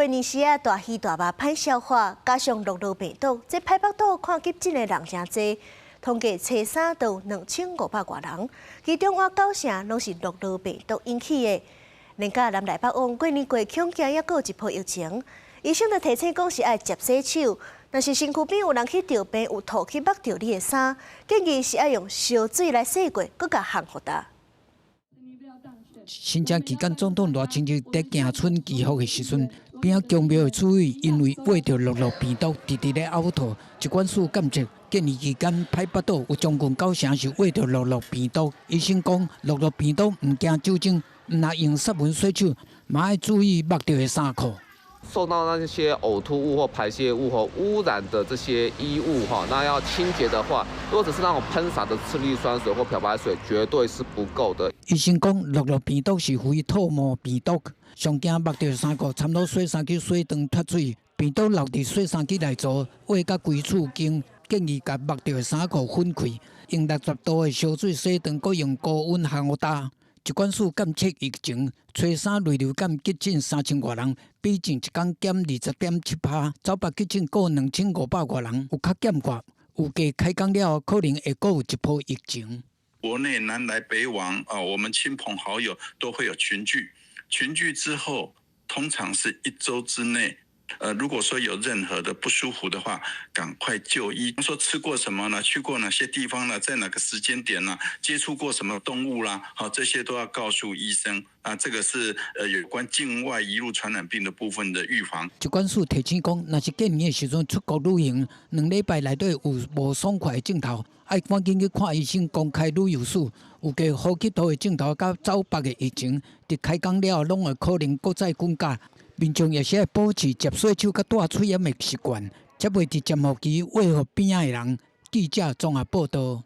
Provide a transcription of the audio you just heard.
過年時啊，大魚大肉歹消化，加上諾羅病毒，這擺腹肚看急診的人誠濟。統計初三就2500外人，其中倚九成攏是諾羅病毒引起的。連佮南來北往過年過恐驚猶閣有一波疫情，醫生就提醒講是愛捷洗手，若是身軀邊有人去著病，有吐去目著你的衫，建議是愛用燒水來洗過，閣共烘予焦。新春期間，總統賴清德佇行春祈福的時陣，邊仔宮廟的主委因為秽著諾羅病毒，直直咧嘔吐。疾管署檢測，過年期間歹腹肚有將近九成是秽著諾羅病毒。醫生講，諾羅病毒毋驚酒精，毋若用殺蚊洗手，嘛愛注意目著的衫褲。受到那些嘔吐物或排泄物或污染的這些衣物哈，那要清潔的話，如果只是那種噴灑的次氯酸水或漂白水，絕對是不夠的。醫生講，諾羅病毒是非吐沫病毒，上驚目著衫褲摻滷洗衫機洗當脫水，病毒留佇洗衫機內槽，秽甲規厝間，建議共目著的衫褲分開，用60度的燒水洗當，閣用高溫烘予焦。疾管署監測疫情，初三類流感急診3000外人，比前一工減20.7%。走腹急診閣2500外人，有較減寡。預計開工了後，可能會閣有一波疫情。國內南來北往啊，我們親朋好友都會有群聚，群聚之後，通常是一周之內。如果說有任何的不舒服的話，趕快就醫。說吃過什麼呢？去過哪些地方呢？在哪個時間點呢？接觸過什麼動物啦？好，這些都要告訴醫生。啊，這個是有關境外移入傳染病的部分的預防。疾管署提醒講，若是過年的時陣出國旅行，2禮拜內底有無爽快的症頭，愛趕緊去看醫生，公開旅遊史。預計呼吸道的症頭佮走腹的疫情，佇開工了後，攏會可能閣再滾價。民眾也是愛保持捷洗手佮戴喙罨的習慣，才袂佇潛伏期秽予邊仔的人。記者綜合報道。